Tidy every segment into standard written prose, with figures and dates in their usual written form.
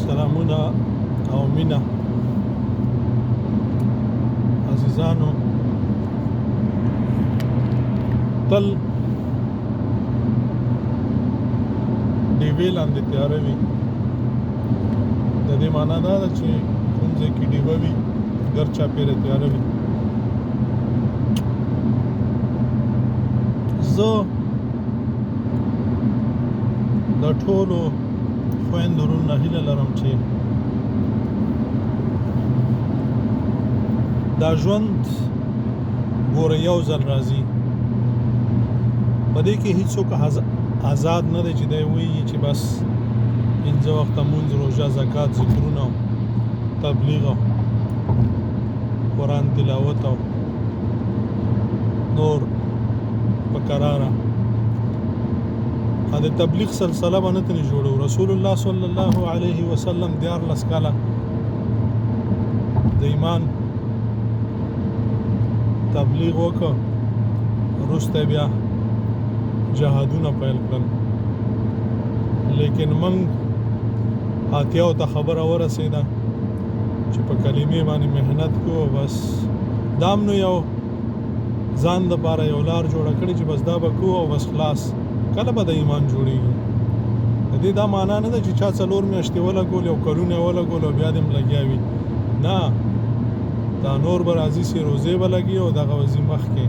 سلامونه او مینا عزیزانو، تل ډیوې لاندې تیاره وي. د دې معنا دا ده چې کوم ځای کې ډیوه وي، ګر چاپېره تیاره وي. زه د ټولو خویندو وروڼو هیله لرم چې دا ژوند ګوره یو ځل راځي، په دې کې هیڅوک آزاد نه دی چې دی وایي چې بس پنځه وخته مونځ، روژه، زکات، ذکرونه، تبلیغ، قرآن تلاوت او نور په کراره د تبلیغ سلسله به نه ترې جوړو. رسول الله صلی الله علیه وسلم 13 کاله د ایمان تبلیغ وکړ، وروسته بیا جهادونه پیل کړل. لیکن موږ اتیاو ته خبره ورسېده چې په کلمې باندې محنت کوو، بس دام نو یو ځان د پاره یو لار جوړه کړي چې بس دا به کوو او بس خلاص. کله به د ایمان جوړیږي؟ د دې دا معنا نه ده چې چا 4 میاشتې ولګول او کلونه ولګول او بیا دې هم لګیا وي. نه، دا نور به راځي چې روزې به لګي او دغه وځي مخکې.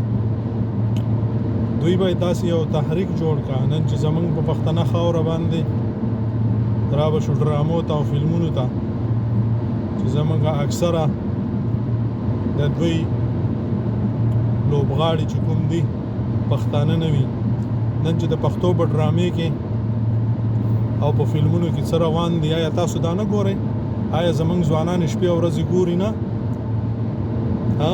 دوی به داسې یو تحریک جوړ کا. نن چې زمونږ په پښتنه خاوره باندې را به شو ډرامو ته او فلمونو ته، چې زمونږ اکثره د دوی لوبغاړي چې کوم دي پښتانه نه وي. نن چې د پښتو په ډرامې کې او په فلمونو کې څه روان دي، آیا تاسو دا نه ګورئ؟ آیا زمونږ ځوانان شپې او ورځې ګوري نه؟ ها،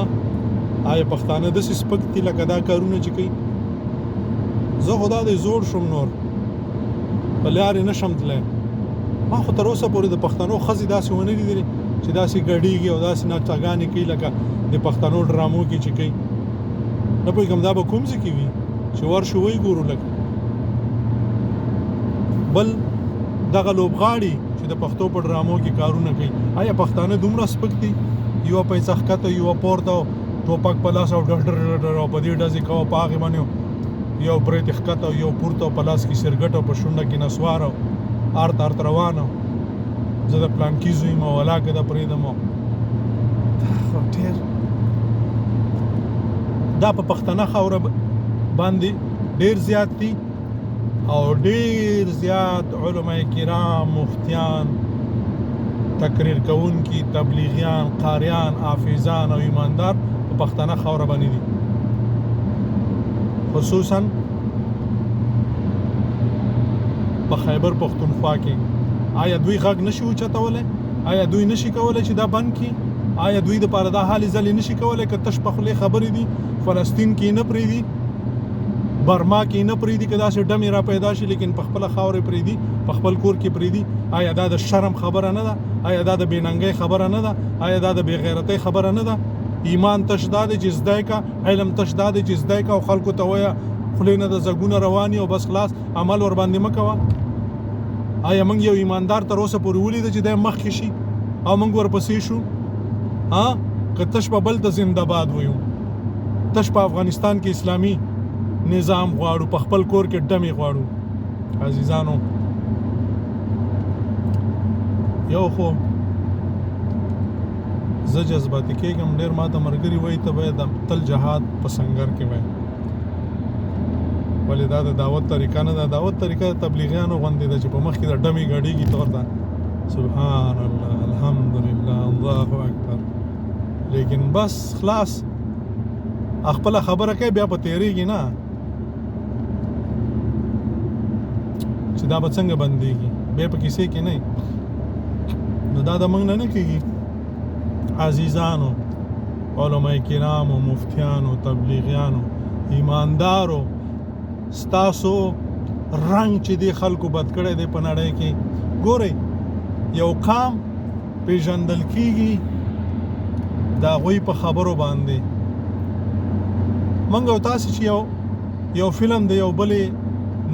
آیا پښتانه داسې سپک دي لکه دا کارونه چې کوي؟ زه خو دا دی زوړ شوم، نور په لارې نه شم تللی. ما خو تر اوسه پورې د پښتنو ښځې داسې ونه لیدلې چې داسې ګډېږي او داسې ناڅاګانې کوي لکه د پښتنو ډرامو کې چې کوي. نه پوهېږم دا به کوم ځای کې وي چې ورشو ویې ګورو. لکه بل دغه لوبغاړي چې د پښتو په ډرامو کې کارونه کوي، آیا پښتانه دومره سپک دي؟ یوه پیسه ښکته، یوه پورته، ټوپک په لاس او ډر ډر ډر او په دې ډزې کوه، په هغې باندې یو برېت ښکته او یو پورته، او په لاس کې سرګټ او په شونډه کې نسوار او ارت ارت روان او زه د پلانکي زوی یم او ولاکه ده پرېږدم. دا خو ډېر دا په پښتنه خاوره باندې ډېر زیات دي او ډېر زیات علما کرام، مفتیان، تقریر کوونکي، تبلیغیان، قاریان، حافظان او ایماندار په پښتنه خاوره باندې دي، خصوصا په خیبر پښتونخوا کې. آیا دوی غږ نشي اوچتولی؟ آیا دوی نشي کولی چې دا بند کړي؟ آیا دوی د پاره دا هلې ځلې نشي کولی؟ که تش په خولې خبرې دي، فلسطین کې نه پرېږدي، برما کې نه پرېږدي که داسې ډمې را پیدا شي، لیکن په خپله خاورې پرېږدي، په خپل کور کې پرېږدي. آیا دا د شرم خبره نه ده؟ آیا دا د بېننګۍ خبره نه ده؟ آیا دا د بېغیرتۍ خبره نه ده؟ ایمان تش دا دی چې زده کا، علم تش دا دی چې زده کا او خلکو ته وایه، خولې نه د زګونه رواني او بس خلاص، عمل ور باندې مه کوه. آیا موږ یو ایماندار تر اوسه پورې ولید چې دی مخکې شي او موږ ورپسې شو؟ ها، که تش په بل ته زنده باد وایو، تش په افغانستان کې اسلامي نظام غواړو، په خپل کور کې ډمې غواړو. عزیزانو، یو خو زه جذباتي کېږم ډېر. ماته ملګري وایي ته باید تل جهاد په سنګر کې وای. ولې دا د دعوت طریقه نه ده. دعوت طریقه د تبلیغیانو غوندې ده چې په مخ کې د ډمې ګډېږي، ته ورته سبحان الله، الحمدلله، الله اکبر، لیکن بس خلاص، خپله خبره کوي، بیا په تېرېږي نه چې دا به څنګه بندېږي، بیا په کیسې کې نه. نو دا د موږ نه نه کېږي. عزیزانو، علماء کرامو، مفتیانو، تبلیغیانو، ایماندارو، ستاسو رنګ چې دی خلکو بد کړی دی په نړۍ کې. ګورئ، یو قام پیژندل کیږي د هغوی په خبرو باندې. موږ او تاسو چې یو یو فلم د یو بلې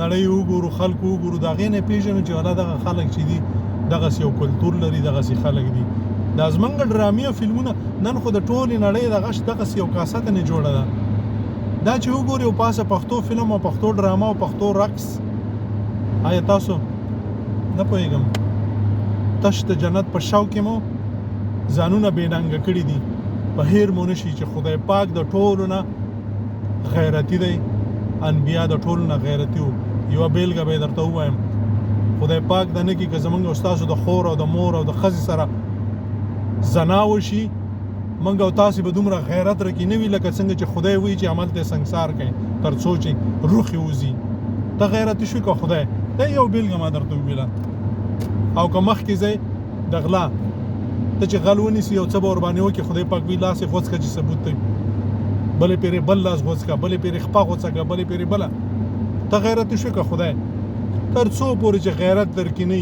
نړۍ وګورو، خلک وګورو، د هغې نه پېژنو چې ولا دغه خلک چې دي دغسې یو کلتور لري، دغسې خلک دي. دا زمونږ ډرامې او فلمونه نن خو د ټولې نړۍ دغه دغسې یو کاسه ته نه جوړه ده. دا چې وګوري او پاسه پښتو فلم او پښتو ډرامه او پښتو رقص، آیا تاسو نه پوهېږم تش د جنت په شوق کې مو ځانونه بې ننګه کړي دي. په هیر مو نشي چې خدای پاک د ټولو نه غیرتي دی، انبیا د ټولو نه غیرتي وو. یوه بېلګه به یې درته ووایم، خدای پاک د نه کړي که زمونږ او ستاسو د خور او د مور او د ښځې سره زنا وشي، مونږ او تاسو به دومره غیرت رکې نه وي لکه څنګه چې خدای وایي چې عمل ته سنګسار کوي تر څو چې روح یې وځي. ته غیرتي شوې که خدای؟ دا یو بېلګه ما درته وویله. او که مخکې ځئ د غلا، ته چې غل ونیسي یو څه به ورباندې وکړي، خدای پاک وایي لاس یې غوڅ کړه چې ثبوت دی، بلې پیرې بل لاس غوڅ کړه، بلې پیرې خپه غوڅه کړه، بلې پیرې بله. ته غیرتي شوې که خدای؟ تر څو پورې چې غیرت درکې نه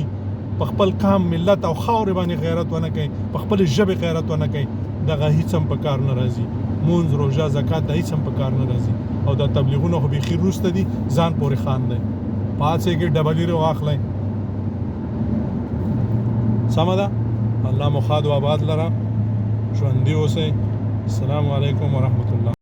په خپل قام، ملت او خاورې باندې غیرت ونه کوي، په خپلې ژبې غیرت ونه کوي، دغه هیڅ هم په کار نه راځي. مونځ، روژه، زکات دا هیڅ هم په کار نه راځي. او دا تبلیغونه خو بیخي وروسته دي، ځان پورې خان دی. پاڅېږئ، ډبلي واخلئ. سمه ده. الله مو ښاد او آباد لره، ژوندي اوسئ. السلام علیکم ورحمت الله.